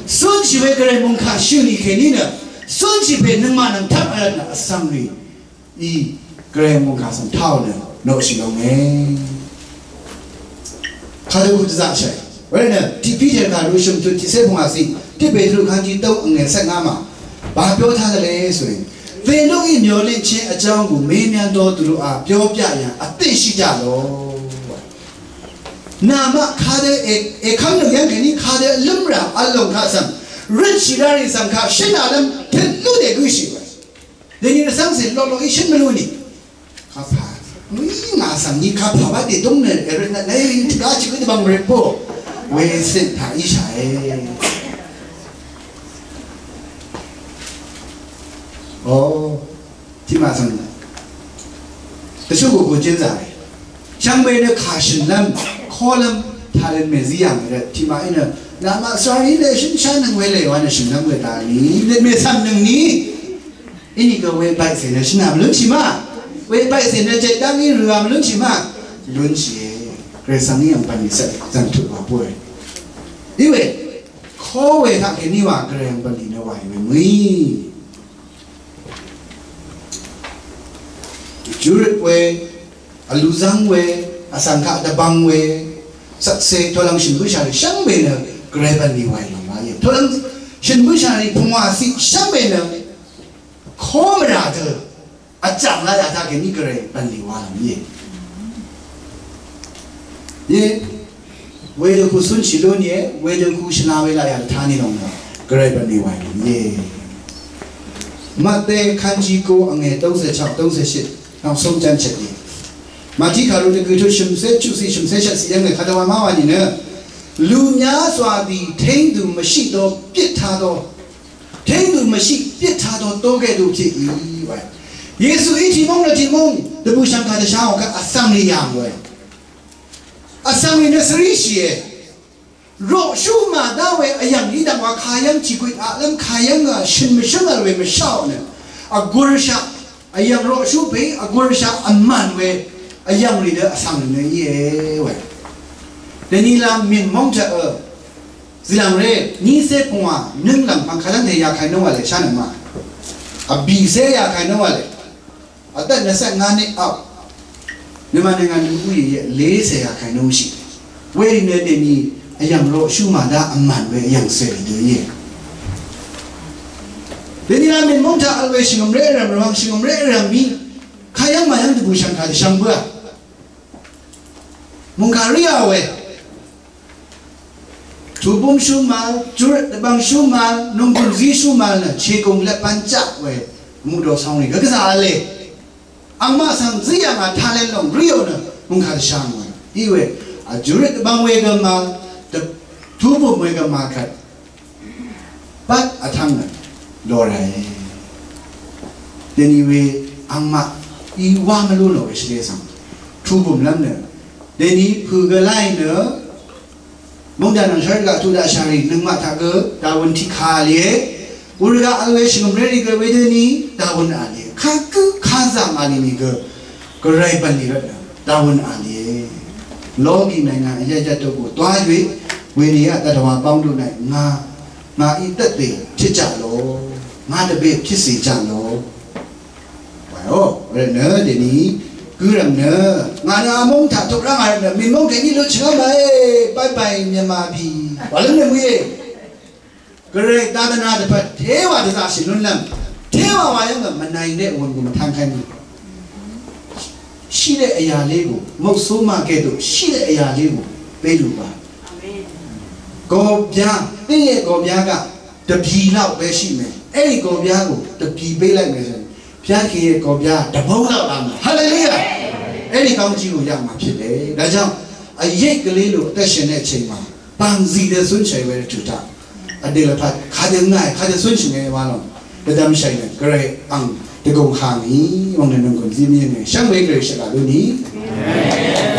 Sunshì we gvray mungkà shøn ni kèní nø. Sunshì pè nøngmaq nvng taq a nø vsvng rì. Í gvray mungkà svng taq nø noqshì lòngé. Kadø kù dvzaqshì. Wervtnø tiq Piter kàru shø̀m tut tiqcé pvngwà ciq, tiq Petru ခန်းကြီး သုံး အငယ် ဆယ့်ငါးမှာ ဘာပြောထားသလဲဆိုရင် သင်တို့၏မျှော်လင့်ခြင်းအကြောင်းကို မေးမြန်းသောသူတို့အား ပြောပြရန် အသင့်ရှိကြလော့။ Nàmaq kadø èkv́m nø yv́ng kèní kadø lǿmrà vlòng kaq svng røtshì rarì svng kaq shǿn nàlv́m tø̀n lú dègǿshì we. Dèni rvcv́ngcè loqloq í shǿn mvlú nì. Kapà. Mø̀í ngà svng ni kapà bá dèdúng nø èrøt nvt nèí tø̀gá chì gǿ dvbvng mvrøt bǿò. Wecøt taq íshàe. O. Tiqmà svng. Dvshǿ gùgù jǿnzà. Shvngbe nø kà shø̀nlv́m, kólv́m, taqløn mèzí yà mèrøt. Tiqmà í nø, nàmaq svng í lè shǿn shá nøng we lè wa nø shø̀nlv́m we taq ni. Nøt mèsv̀m nøng ni. Inìgø we bàìcè nø shvnà mvlúnshì ma. We bàìcè nø jèdv́ng í rø̀à mvlúnshì ma. Lúnshìe. Gvray svng í yv̀ng pv̀n ìcvt zv̀ng tut wà bóe. Iwe. Kó we taq kèní wà Gvray yv̀ng pv̀n ì nø wàì we mø̀í. Júrøt we. Vluzv́ng we, vsvng kaq dvbvng we, cvtse tolvng shø̀n bǿshà rì shvngbe nø Gvray bv̀n mì wàì lòng wa íe. Tolvng shø̀n bǿshà rì pungwà ciq shvngbe nø kómvrà dø vjv̀ng laq yà taq kèní Gvray bv̀n mì wa lòng íe. Íe. Wedø ku cúnshì lú nìe, wedø ku shvla we laq yà dvtá nì lòng nø Gvray bv̀n mì wàì lòng íe. Màte ခန်းကြီး ကိုး အငယ် သုံးဆယ့်ခြောက် သုံးဆယ့်ရှစ် နောက်ဆုံးကျမ်းချက်ကြီး။ Màtí kàru dvgø̀ tut shø̀mcé chuqciq shø̀mcé shvtciq yv́ng nø kadø wa má wa nìnø လူများစွာသည် ထိန်းသူမရှိသော ပစ်ထားသော ထိန်းသူမရှိပစ်ထားသော သိုးကဲ့သို့ဖြစ်၏. Yesu í tiq móng nø tiq móng dvbù shv̀ngkà dvshà ò kvt vsvng rì yà ngòe. Vsvng rì nø svríshì e. Roqshú màdá we vyv̀ng í dv̀ng wa kayv́ng tiq kwit aqlv́m kayv́ng a shø̀n mvshǿng vl we mvsháò nø vgurshaq vyv̀ng roqshú pè vgurshaq vmàn we vyv̀ng rì dø vsvng rì nø íe we. Dvni lam mìn móng taq ø Zìlàng ré, nícé pungwà nø̀nglv̀ng pv̀ng kadv́ngte yà kàí nǿng wà lè shá nø̀ngmaq. Vbìcé yà kàí nǿng wà lè. Vdvt nø cvt ngá ní vp. Nø̀ngmaq nø̀ngmaq nø̀ng bú yè yè lécé yà kàí nǿng shì. Werì nø dèní vyv̀ng roqshú màdá vmàn we vyv̀ng cèrì dø íe. Dèní rá mìn mungtaq vl we shvngø̀m ré rv̀m rv̀m shvngø̀m ré rv̀m mí. Kayv́ng màyv́ng dvbù shv̀ng kà dvshvng bǿà. Mungkà ríà we. Tubum shúmal, jurøt dvbang shúmal, nunggun zí shúmal nø, chegong lvpan chaq we, mudo songri gvgvza ale. Angmaq svng zí yv̀ngà talent lòng ríò nø, mungkà dvshang we. Iwe, a jurøt dvbang we gvmal, dv-, tubum we gvmal kvt. Bat vtvng nø, lorè. Deni we, angmaq, iwa mvlu nò we shvle svng. Tubum lvm nø. Deni pøgvlai nø, Mungdv̀n nvng shv́r gaq tuq daq shàrì nøngmaq taq gø dàwøn tiq kà lìe. Wur gaq vl we shvngø̀m ré rì gø wedøni dàwøn a lìe. Kagǿ kazà màlì nìgø gvray bv̀nlì rvtnø dàwøn a lìe. Logi nàìngà vyv̀yvt dø gò dwá ywe wenìyaq dvdvwà bvng dø nàì ngà ngà í dvtbe chit jaq lo. Ngà dvbe chit sì jaq lo. Wàò, rvtnø dèní gǿrv̀m nø ngà nø amúng taq tuq rv́ng a rvtnø mìmúng kèní lutchøng á màe. Bye bye Myanmar pì. Wà lǿm nø mø̀í e. Gvray dadvna dvpvt téwà dvzaqshì lúnlv́m. Téwà wà yv́ng mvnàì ndeq wùn gùn mvtang kv́n. Shílé vyàlé gùn mòksú màgèdò shílé vyàlé gùn. Bélùbà. Gòbyá, bíyè gòbyá gaq dvbì laq bèshì mè. Èrì gòbyá gùn dvbì bélaq mè. ဘုရားခင်ရဲ့ကော်ပြားတဘုံးလောက်လာမှာ။ Hallelujah. အဲ့ဒီကောင်းကြီးကိုရမှာဖြစ်တယ်။ ဒါကြောင့်အရိပ်ကလေးလိုအသက်ရှင်တဲ့အချိန်မှာပန်စီတဲ့ဆွမ်းချယ်ဝဲတဲ့ထူတာအတေလဖတ်ခါတဲ့ငါခါတဲ့ဆွမ်းချင်နေပါတော့ ပဒမ်ဆိုင်နဲ့ကြဲအောင်တကုံခါမီဝင်နေနုံကုန်စီမင်းနဲ့ရှမ်းဝဲကြဲရှက်လာလို့နီ။